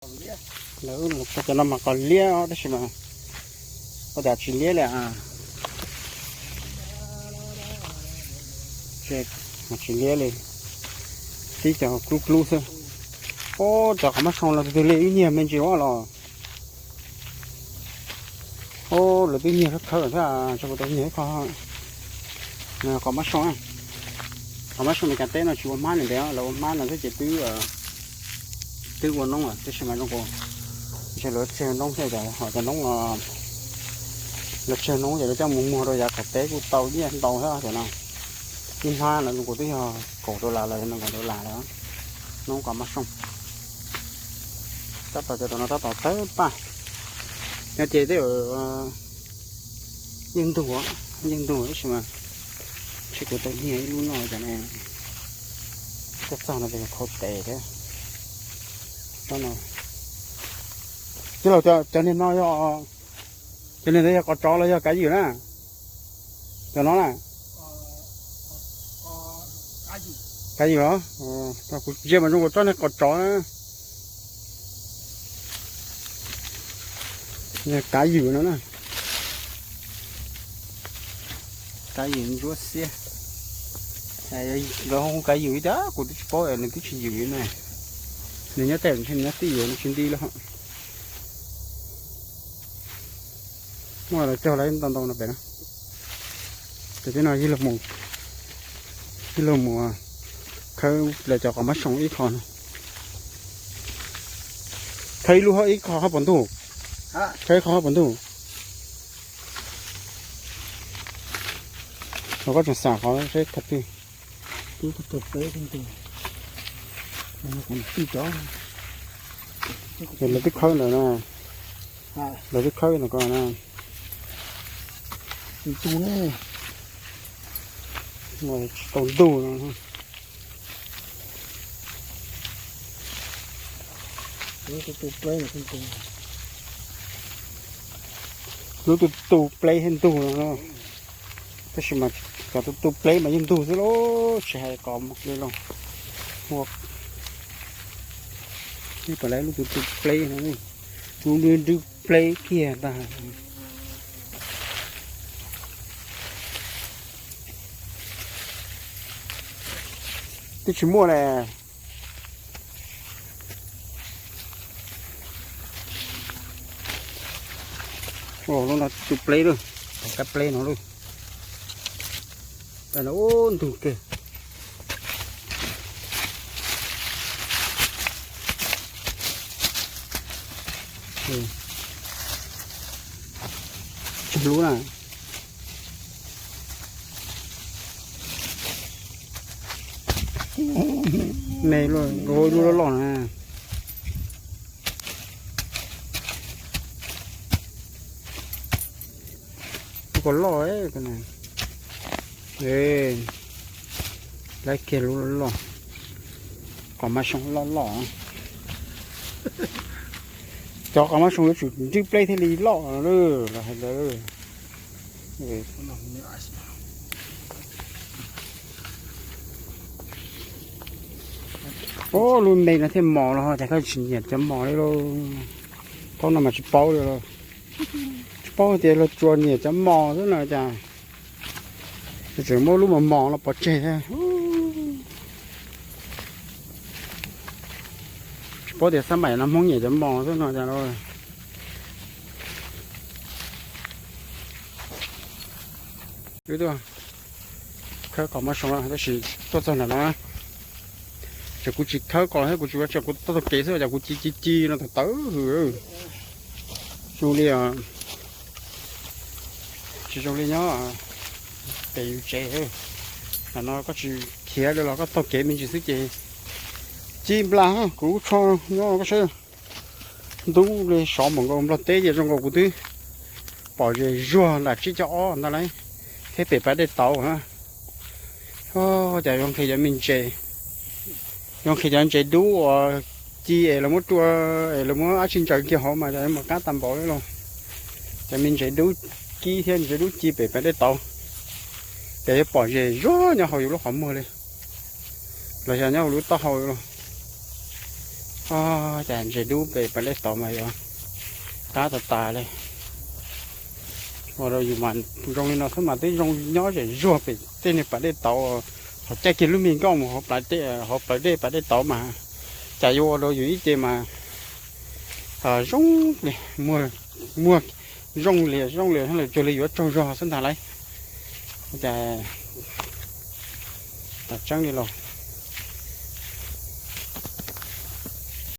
Lawv cov no mas qos liab tab sis mas ua cas tsis liab li. Tsis liab li, tib cov klub klub xwb. Ub, cov qos mab soo los tus twg li ib nyiag me ntsis ua los. Ub, lawv twb nyiag khawb khawb thiab, tsis ua tau nyiag ib qho. Qos mab soo, qos mab soo Meskas teb no tsis ua hmab li ntev, lawv ua hmab no thiab ces twb, twb ua noob lawm tab sis mas zoo nkaus ntshe lawv tseg noob thiab, ho cov noob, lawv tseg noob ces lawv coj mus muag rau yav qaum teb kuj tau nyiaj ntau thiab cov no. Ib hmab no zoo nkaus twb yog kaum dollar lawm, nees nkaum dollar lawm. Noob qos mab soo, tab tom cov tom no tab tom tawg paj. Nyob ces twb yeej ntug, yeej ntug tab sis mas tsis kuv tau nyiag ib lub no cov ne. Txog txog no ces khau tes thiab. Tij laug, cov niag no yog, cov niag ntawd yog qos tsov los yog kav ywm na? Cov no na? Kav ywm los? Kuv ntsia mas zoo nkaus tsob niag qos tsov na. Kav ywm no na. Kav ywm ntsuab xiab. Nkawd hu kav ywm ib tiag, kuv twb tsis paub, nws twb tsis ywm li ne. Nws nyob tej ntshe nws nyob tij yuav nws tsis nti lawm. Muaj los cog lawm ntau ntau no pem na. Ces tej no yog los mus khawb lawv cov qos mab soo ib qho no. Khawb ib lub ib qho hauv paus ntuj. Khawb ib qho hauv paus ntuj. Los koj tseem xam qhov seb qhov twg. Ces lawv twb khawb ntawd na. Lawv twb khawb ntawm ko na. Tsis tau ntug no. Lub tu tu pleb thiab ntug no. Tab sis mas cov tu tu pleb mas yeej ntug xwb lauj, tsis hais qos li lauj. Ua, ib pas lawv lub tu tu pleb no, lub nrwb pleb kiag ntag. Twb tsis muaj ne. Lub no tu pleb lawm, kab pleb no lawm. Ub, ntug kiag. Tsawg lub na. Me lub loj loj na. Lub ko loj, lawv kiag lub loj loj. Qos mab soo loj loj. Cov qos mab soo yuav tsum nrwb pleb thiaj li loj los hais ntawd. Ub, lub me no thiaj mos los cas koj tsis nyiam cov mos li lauj. Thaum no mas tsis paub li lauj. Tsis paub tias luag tsuas nyiam cov mos xwb no cas. Tseem muab lub mos mos los pov tseg thiab. Tsis paub tias xab maim no Hmoob nyiam cov mos xwb no cas lauj. Wb tuaj khawb qos mab soo tab sis tuaj txog ntawm no na. Ces kuv tsis khawb qos thiab, kuv tsis ua tsaug, kuv taug kev xwb ces kuv ci ci ci no tawv tawv hwm. Zoo li, tsis zoo li nyob pem yus tsev. Ntawm no koj tsis khiav li los koj taug kev me ntsis xwb ces ci nplas kuv tsho nyob koj saib. Ntub li sov npaum nkaus Nplog teb ces zoo nkaus kuv twb pom zes zuag nram tsib caug ob ntag lauj, thiab pem pas dej tauv. Cas yuav nqhis cov me ntses, yuav nqhis cov ntses dub uas ci es lawv muab rua es lawv muab dab tsi ntsaws kiag hauv mas cas yuav mus qab tag npaum li lauj. Cov me ntses dub kib thiab ntses dub ci pem pas dej tauv, cas yuav pom zes zuag nyob hauv yus lub qhov muag li, los yog nyob hauv lub taub hau li lauj. Os, cas ntses dub pem pas dej tauv mas yuav qab tas tas li. Ua rau yus mas zoo li no xwb mas twb zoo nyob zem zuag pem tej niag pas dej tauv, qhov caij kiag lub me nkoj mus hauv plawv dej pas dej tauv mas, cas yuav ua rau yus ib ce mas zoo li, muag zoo li zoo li lawv cuag li yuav tsaug zog xwb ntag lauj. Cas tseeb li los